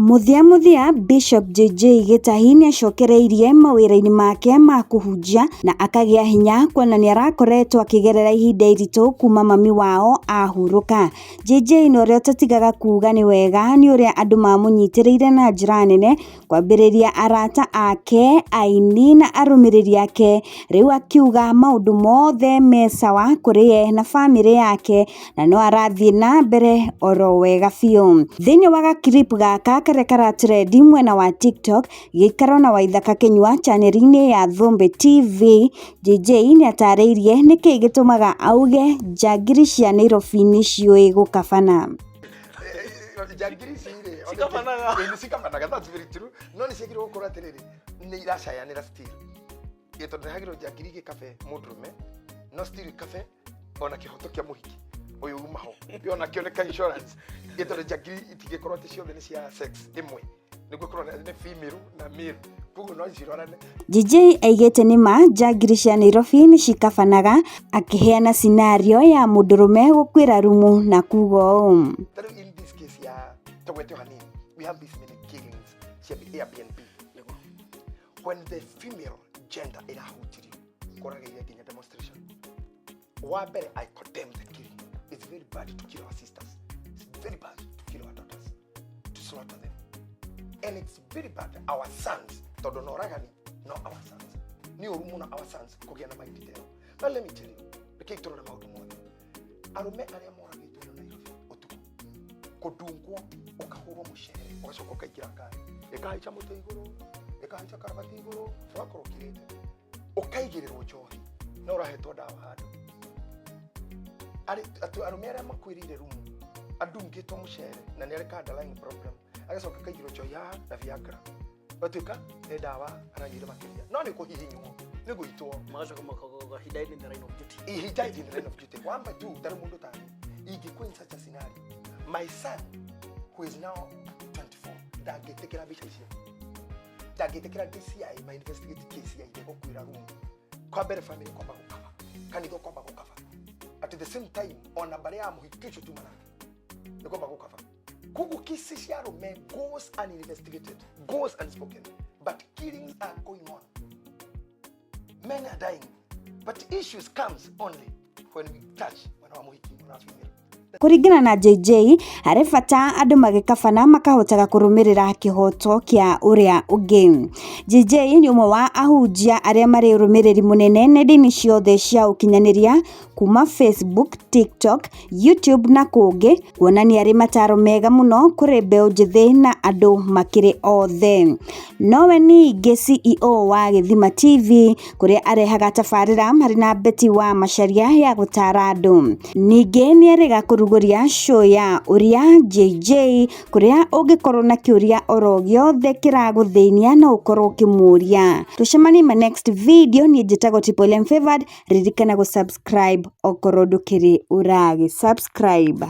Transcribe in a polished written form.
Mũthia mũthia Bishop JJ Gĩtahi nĩacokereirie mawĩra-inĩ make ma kũhunjia na akagĩa hinya kuona nĩarakoretwo akĩgerera ihinda iritũ kuma mami wao ahurũka. JJ na ũrĩa ũtatigaga kuga nĩ wega nĩ ũrĩa andũ mamũnyitĩrĩire na njĩra nene kwambĩrĩria arata ake, aini na arũmĩrĩri ake, rĩu akiuga maũndũ mothe me sawa kũrĩ ye na bamĩrĩ yake na no arathiĩ na mbere oro wega biũ. Thĩinĩ wa ga clip gaka karĩa kara trend mwena wa TikTok, gĩikaro na Waithaka Kĩnyua channel-inĩ ya Thũmbĩ TV, JJ nĩatarĩirie nĩkĩĩ gĩtũmaga auge njangiri cia Nairobi nĩciũĩ gũkabana. Njangiri ici rĩ, Cikabanaga. Ĩ, nĩ cikabanaga, that's very true. No nĩ ciagĩrĩirwo gũkorwo atĩrĩrĩ, nĩ iracayanĩra still. Ĩ, tondũ nĩ hagĩrĩirwo njangiri igĩkabe mũndũrũme, no still ikabe ona kĩhoto kĩa mũhiki ũyũ uma ho. Ĩ, ona kĩo nĩ ka insurance. Ĩ, tondũ njangiri itingĩkorwo atĩ ciothe nĩ cia sex ĩmwe, nĩguo ĩkorwo nĩ female na male, koguo no cirorane. JJ aigĩte nĩma njangiri cia Nairobi nĩcikabanaga akĩheana scenario ya mũndũrũme gũkuĩra rumu na kuga ũũ. Ta rĩu in this case ya tũgwete o hanini, we have this many killings cia Airbnb. When the female gender ĩrahutirio, kũragĩire nginya demonstration. Wa mbere, I condemn the killing. It's very bad to kill our sisters. It's very bad to kill our daughters, to slaughter them. And it's very bad our sons, tondũ no oragani no our sons, nĩ ũru mũno our sons kũgĩa na mind ta ĩyo. But let me tell you, rekei tũrore maũndũ mothe. Arũme arĩa moragĩtwo ĩno Nairobi ũtukũ, kũndungwo, ũkahũrwo mũcere, ũgacoka ũkaingĩra ngari, ĩkahaica mũtĩ igũrũ, ĩkahaica karabati igũrũ, ũgakorwo ũkirĩte, ũkaigĩrĩrwo njohi no ũrahetwo ndawa handũ. Arũme arĩa makuĩrĩire rumu, andungĩtwo mũcere na nĩ arĩ ka underlying problem, agacoka akaigĩrwo njohi haha na Viagra, gatuĩka nĩ ndawa aranyuire makĩria, no nĩ kũhihinywo, nĩ gũitwo. Magacoka makauga he died in the line of duty. He died in the line of duty. One by two, tarĩ mũndũ tani ingĩkwo in such a scenario, my son who is now 24 ndangĩtĩkĩra mbica icio, ndangĩtĩkĩra DCI ma investigate case ya ithe gũkuĩra room. Kwa mbere family kwamba gũkaba, kanitha kwamba gũkaba, at the same time ona barĩ ya mũhiki ũcio tuma nake nĩ kwamba gũkaba. Koguo kesi cia arũme goes uninvestigated, goes unspoken, but killings are going on, men are dying, but issues comes only when we touch mwana wa mũhiki, mwana wa female. Kũringana na JJ, harĩ bata andũ magĩkabana makahotaga kũrũmĩrĩra kĩhoto kĩa ũrĩa ũngĩ. JJ nĩ ũmwe wa ahunjia arĩa marĩ ũrũmĩrĩri mũnene nenda-inĩ ciothe cia ũkinyanĩria kuma Facebook, TikTok, YouTube na kũngĩ, kuonania arĩ mataro mega mũno kũrĩ mbeũ njĩthĩ na andũ makĩrĩ othe. Nowe ningĩ CEO wa Gĩthima TV kũrĩa arehaga tabarĩra marĩ na Betty wa Macharia ya gũtara andũ. Ningĩ nĩerĩga kũrugũria show ya Ũria JJ kũrĩa ũngĩkorwo na kĩũria oro gĩothe kĩragũthĩnia no ũkorwo ũkĩmũria. Tũcemanie ma next video. Niĩ njĩtagwo Triple M Favored. Ririkana gũ subscribe okorwo ndũkĩrĩ ũragĩ subscribe.